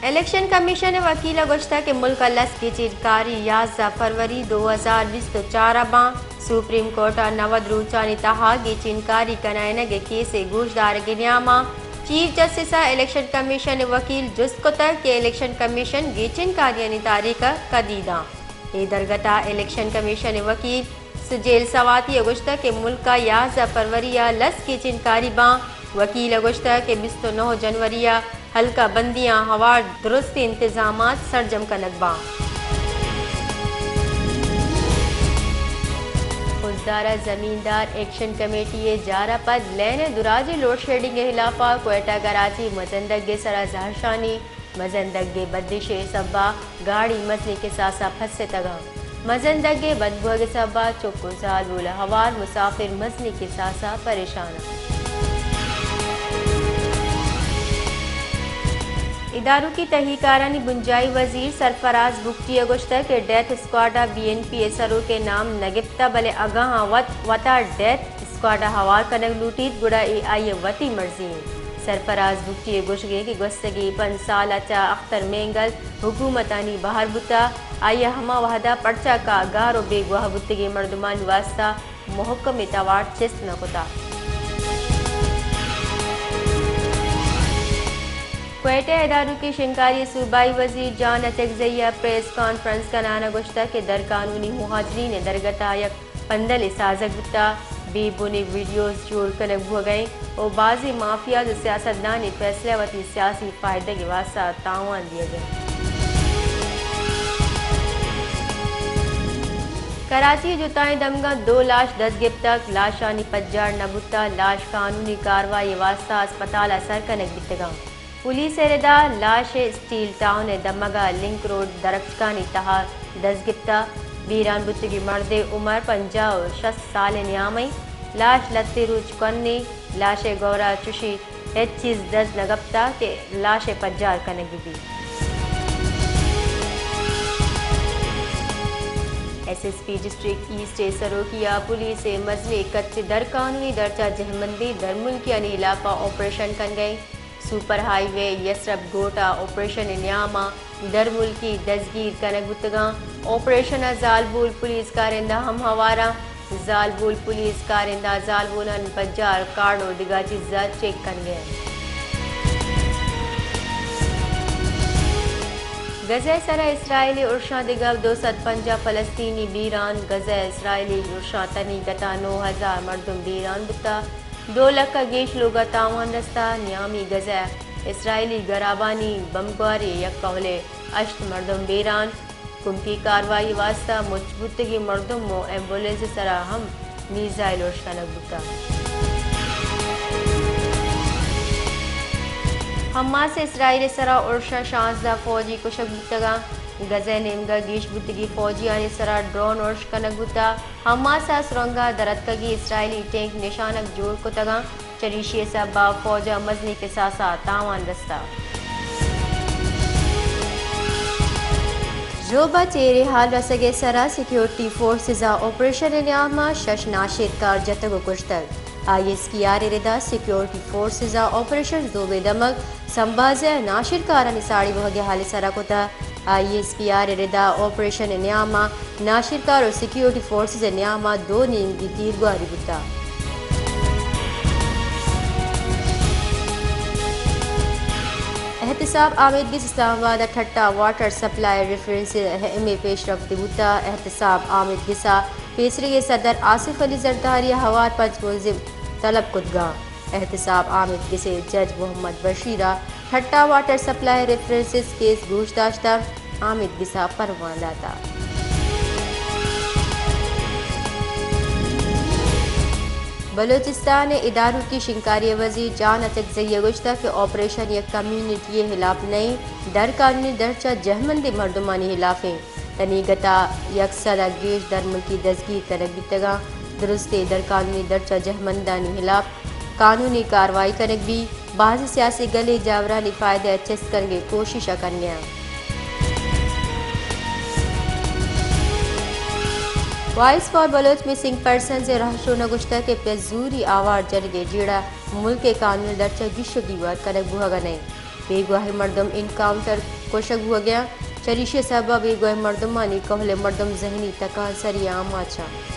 Election commission ءِ وکیل ءَ گوشتگ کہ ملک ءَ لس گچین کاری یازدہ فروری دو ہزار بیست ءُ چار ءَ باں۔ سپریم کورٹ ءَ نود روچانی تہا گچین کاری کنائینگ ءِ کیس ءِ گوشدارگ ءِ نیام ءَ چیف جسٹس ءَ الیکشن کمیشن ءِ وکیل جست کتگ کہ الیکشن کمیشن گچین کاریانی تاریخ ءَ کدی داں۔ اے درگت ءَ الیکشن کمیشن ءِ وکیل سجیل سواتی ءَ گوشتگ کہ ملک ءَ یازدہ فروری ءَ لس گچین کاری باں۔ وکیل ءَ گوشتگ کہ بیست ءُ نہ جنوری ءَ حلقہ بندیاں ہوار درستیں انتظامات سرجم کنگ باں۔ خضدار ءَ زمیندار ایکشن کمیٹی ءِ جار ءَ پد لین ءِ دراجیں لوڈشیڈنگ ءِ ہلاپ ءَ کوئٹہ کراچی مزن دگ ءِ سرا زہرشانی۔ مزن دگ ءِ بندش ءِ سبب ءَ گاڑی مزنیں کساس ءَ پھستگ اَنت۔ مزن دگ ءِ بند بوگ ءِ سبب ءَ چک ءُ زالبول ءَ ہوار مسافر مزنیں کساس ءَ پریشان اَنت۔ ادارکی تہی کارانی بنجاہی وزیر سرفراز بگٹی ءَ گوشتگ کہ ڈیتھ اسکواڈ ءَ بی این پی ءِ سروک ءِ نام نہ گپتگ، بلے اگاں آ وت وت ءَ ڈیتھ اسکواڈ ءَ ہوار کنگ لوٹیت، گڑا اے آئی ءِ وتی مرضی اِنت۔ سرفراز بگٹی ءِ گوشگ اِنت کہ گوستگیں پنچ سال ءَ چہ اختر مینگل حکومتانی بہر بوتگ، آئی ءَ ہما وہد ءَ پرچا کہ گار ءُ بیگواہ بوتگیں مردمانی واستہ مہکمیں توار چست نہ کتگ۔ کوئٹہ ءَ ادارکی شنگکاری ءِ صوبائی وزیر جان اچکزئی ءَ پریس کانفرنس کنان ءَ گوشتگ کہ درقانونی مہاجرین ءِ درگت ءَ یک پندلے سازگ بوتگ، بے بنیں ویڈیوز جوڑ کنگ بوگ ءَ اِنت ءُ بازیں مافیاز ءُ سیاستدانیں فیصلہ وتی سیاسی فائدگ ءِ واستہ تاوان دیگ ءَ اِنت۔ کراچی ءِ جتائیں دمگاں دو لاش دست گپتگ، لاشانی پجار نہ بوتگ، لاش قانونی کاروائی ءِ واستہ ہسپتال ءَ سر کنگ بیتگ اَنت۔ پولیس ءِ ردا لاش اسٹیل ٹاؤن ءِ دمگ ءَ لنک روڈ درکچکانی تہا دست گپتگ۔ بیران بوتگیں مرد ءِ عمر پنجاہ ءُ شست سال ءِ نیام ءَ اِنت۔ لاش لھتے روچ کنیں۔ لاش ءِ گور ءَ چوشیں ہچ چیز دست نہ کپتگ کہ لاش ءِ پجار کنگ بہ بیت۔ S S P district east ءِ سروکی ءَ پولیس ءِ مزنیں کچ ءِ درقانونی درچہ جہمندیں درملکیانی ہلاپ ءَ آپریشن کنگ ءَ اِنت۔ سپر ہائی وے یسرب گوٹ ءَ آپریشن ءِ نیام ءَ درملکی دزگیر کنگ بوتگ اَنت۔ آپریشن ءَ زالبول پولیس کارندہ ہم ہوار اَنت۔ زالبول پولیس کارندہ زالبولانی پجار کارڈ ءُ دگہ چیزاں چیک کنگ ءَ اَنت۔ غزہ ءِ سرا اسرائیلی ارشاں دگہ دو سد پنجاہ فلسطینی بیران۔ غزہ ءِ اسرائیلی ارشاں تنیگت ءَ نو ہزار مردم بیران بوتگ۔ دو لکھ ءَ گیش لوگ ءَ تاوان رستہ۔ نیامی غزہ ءَ اسرائیلی گرابانی بمبگواری ءَ یک کہول ءِ ہشت مردم بیران۔ کمکی کاروائی ءِ واستہ مچ بوتگیں مردم ءُ ایمبولینس ءِ سرا ہم میزائل ارش کنگ بوتگ۔ حماس ءِ اسرائیل ءِ سرا ارش ءَ شانزدہ فوجی کشگ بوتگ اَنت۔ غزہ ءِ نیمگ ءَ گیش بوتگیں فوجیانی سرا ڈرون ارش کنگ بوتگ۔ حماس ءِ سرنگ ءَ در اتکگیں اسرائیلی ٹینک نشانگ جوڑ کتگ اَنت، چریشی ءِ سبب ءَ فوج ءَ مزنیں کساس ءَ تاوان رستہ۔ ژوب ءَ چیریں ہال رسگ ءِ سرا سیکیورٹی فورسز ءَ آپریشن ءِ نیام ءَ شش ناشرکار جتگ ءُ کشتگ۔ آئی ایس پی آر ءِ ردا سیکیورٹی فورسز ءَ آپریشن ژوب ءِ دمگ سمبازہ ءَ ناشرکارانی ساڑی بوہگ ءِ ہال ءِ سرا کتگ۔ آئی ایس پی آر ءِ ردا آپریشن ءِ نیام ءَ ناشرکار ءُ سیکیورٹی فورسز ءِ نیام ءَ دو نیمگی تیرگواری بوتگ۔ احتساب آمید گس اسلام آباد ءَ ٹھٹہ واٹر سپلائی ریفرنس ءِ اہمیں پیشرفتے بوتگ۔ احتساب آمید گس ءَ پیسریگیں صدر آصف علی زرداری ءَ ہوار پنچ ملزم طلب کتگ اَنت۔ احتساب آمید گس ءِ جج محمد بشیر ءَ Thatta water supply references case گوش داشتگ، آمید گس ءَ پروان داتگ۔ بلوچستان ءِ ادارکی شنگکاری ءِ وزیر جان اچکزئی ءَ گوشتگ کہ آپریشن یک کمیونٹی ءِ ہلاپ نہ اِنت، درقانونی درچہ جہمندیں مردمانی ہلاپ اِنت۔ تنیگت ءَ یک سد ءَ گیش درملکی دزگیر کنگ بیتگ اَنت۔ درستیں درقانونی درچہ جہمندانی ہلاپ قانونی کاروائی کنگ بیت۔ بازیں سیاسی گلے جاورانی فائدہ ءَ چست کنگ ءِ کوشش ءَ کنگ ءَ اَنت۔ Voice for Baloch missing persons ءِ رہشون ءَ گوشتگ کہ پہ زوری آوار جنگ ءِ جیڑہ ملک ءِ قانونی درچہ گیش ءُ گیوار کنگ بوہگ ءَ نہ اِنت۔ بیگواہیں مردم انکاؤنٹر کشگ بوگیاں۔ چریشی سبب ءَ بیگواہ مردمانی کہل ءِ مردم ذہنی تکانسری ءِ آماچ اَنت۔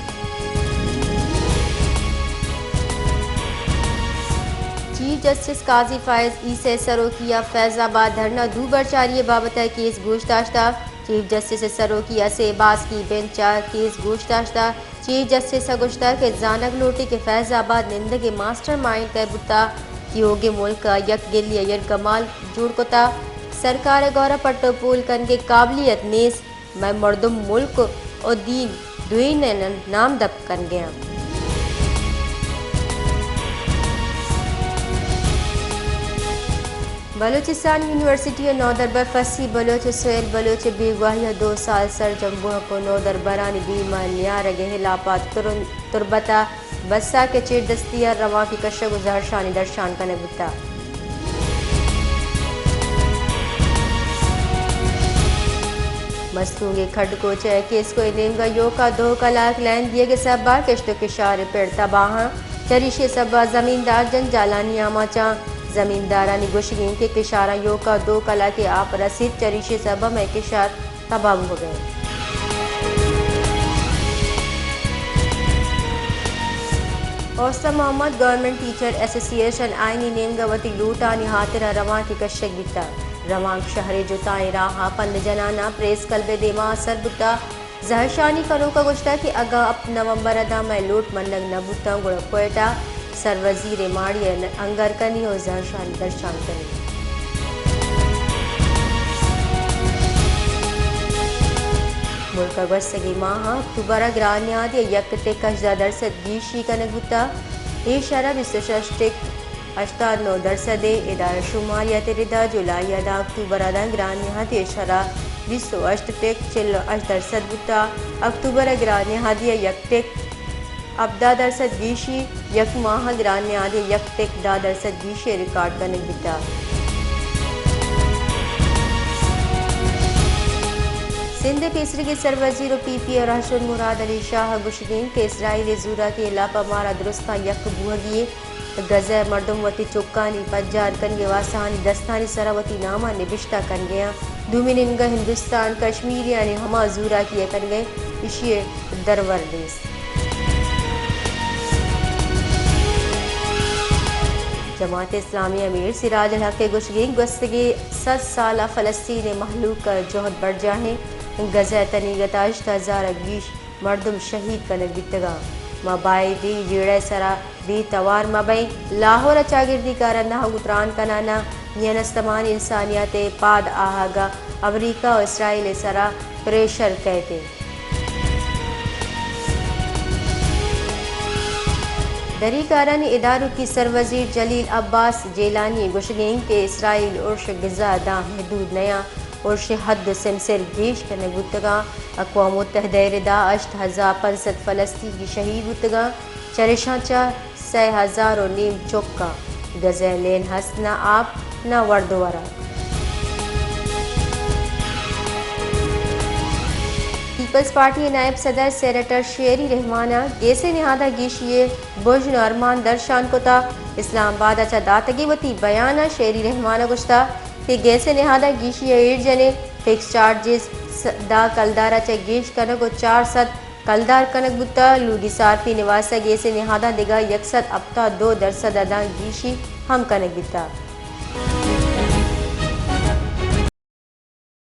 چیف جسٹس قاضی فائز عیسی ءِ سروکی ءَ فیض آباد دھرنا دو برچاری ءِ بابت ءَ کیس گوش داشتہ۔ چیف جسٹس ءِ سروکی ءَ سے باسکی بنچ ءَ کیس گوش داشتہ۔ چیف جسٹس ءَ گوشتہ کہ زانگ لوٹی کہ فیض آباد نندگ ءِ ماسٹر مائنڈ کئے بوتہ کہ اوگیں ملک ءَ یک گلی ءَ یرگمال جوڑ کتہ۔ سرکار ءِ گورا پٹ ءُ پول کنگ ءِ قابلیت نیست۔ مئے مردم ملک ءُ دین دوئینانی نام دپ کنگ ءَ اَنت۔ بلوچستان یونیورسٹی ءِ نودربر فصیح بلوچ ءُ سہیل بلوچ ءِ بیگواہی ءَ دو سال سرجم بوہگ ءُ نودربرانی دیم ءَ نیارگ ءِ ہلاپ ءَ ترن-، تربت ءَ بساک ءِ چیردستی ءَ روانکے کشگ ءُ زہرشانی درشان کنگ بوتگ۔ مستونگ ءِ کھڈکوچ ءِ کیسکو ءِ نیمگ ءَ یوک ءَ دو کلاک لین دیگ ءِ سبب ءَ کشت ءُ کشار ءِ پڑ تباہ اَنت۔ چریشی ءِ سبب ءَ زمیندار جنجالانی آماچ اَنت۔ زمیندارانی گوشگ اِنت کہ کشاراں یوک ءَ دو کلاک ءَ آپ رسیت، چریشی ءِ سبب ءَ مئے کشار تباہ بوگ ءَ اِنت۔ اوستہ محمد گورنمنٹ ٹیچر ایسوسی ایشن آئی ءِ نیمگ ءَ وتی لوٹانی ہاترا روانکے کشگ بیتگ۔ روانک شہر ءِ جتائیں راہاں پند جنان ءَ پریس کلب ءِ دیما سر بوتگ۔ زہرشانی کنوکاں گوشتگ کہ اگاں ہپت نومبر ءَ داں مئے لوٹ منگ نہ بوتاں، گڑا کوئٹہ سروزیر ءِ ماڑی ءَ انگر کنیں ءُ زہرشانی درشان کنیں۔ ملک ءَ گوستگیں ماہاں اکتوبر ءَ گران نہادی ءَ یک ٹک ہژدہ درسد گیشی کنگ بوتگ۔ اے شرح بیست ءُ شش ٹک ہشتاد نو درسد اِنت۔ ادارہ شماریات ءِ ردا جولائی ءَ داں اکتوبر ءَ داں گران نہادی ءِ شرح بیست ءُ ہشت ٹک چل ءُ ہشت درسد بوتگ۔ اکتوبر ءَ گران نہادی ءَ یک ٹک ہبدہ درسد گیشی، یک ماہ ءَ گران نہادی ءَ یک ٹک دہ درسد گیشی ریکارڈ کنگ بوتگ۔ سندھ ءِ پیسریگیں سروزیر ءُ پی پی ءِ رہشون مراد علی شاہ ءَ گوشگ اِنت کہ اسرائیل ءِ زوراکی ءِ ہلاپ ءَ مارا درستاں یک بوہگی اِنت۔ غزہ ءِ مردم وتی چکانی پجار کنگ ءِ واستہ آہانی دستانی سرا وتی ناماں نبشتہ کنگ ءَ اَنت۔ دومی نیمگ ءَ ہندوستان کشمیریانی ہما زوراکی ءِ کنگ ءَ اِنت، ایشی ءِ درور نیست۔ جماعت اسلامی ءِ امیر سراج الحق ءِ گوشگ اِنت گوستگیں صد سال ءَ فلسطین ءِ مہلوک ءِ جہد برجاہ اِنت۔ غزہ ءِ تنیگت ءَ ہشت ہزار ءَ گیش مردم شہید کنگ بیتگ اَنت۔ ما باید اے جیڑہ ءِ سرا بے توار مہ بئیں۔ لاہور ءَ چاگردی کارندہاں گوں تران کنان ءَ میان استمانی انسانیت ءِ پاد آہگ ءَ امریکہ ءُ اسرائیل ءِ سرا پریشر کئیت اِنت۔ دری کارانی ادارکی سروزیر جلیل عباس جیلانی ءِ گوشگ اِنت کہ اسرائیل ارش غزہ ءَ داں محدود نیاں، ارش ءِ حد ءُ سمسر گیش کنگ بوتگ اَنت۔ اقوام متحدہ ءِ ردا ہشت ہزار پنچ سد فلسطینی شہید بوتگ اَنت، چریشاں چہ سئے ہزار ءُ نیم چک اَنت۔ غزہ ءَ لین ہست نہ آپ، نہ ورد ءُ وراک۔ پیپلز پارٹی ءِ نائب صدر سینیٹر شیری رحمان ءَ گیس ءِ نہاد ءَ گیشی ءِ بژن ءُ ارمان درشان کتگ۔ اسلام آباد ءَ چہ داتگیں وتی بیان ءَ شیری رحمان ءَ گوشتگ کہ گیس ءِ نہاد ءَ گیشی ءَ ایر جنیں، فکس چارجز س-، دہ کلدار ءَ چہ گیش کنگ ءُ چار سد کلدار کنگ بوتگ۔ لوگی صارفین ءِ واستہ گیس ءِ نہاداں دگہ یک سد ہپتاد دو درسد ءَ داں گیشی ہم کنگ بیتگ۔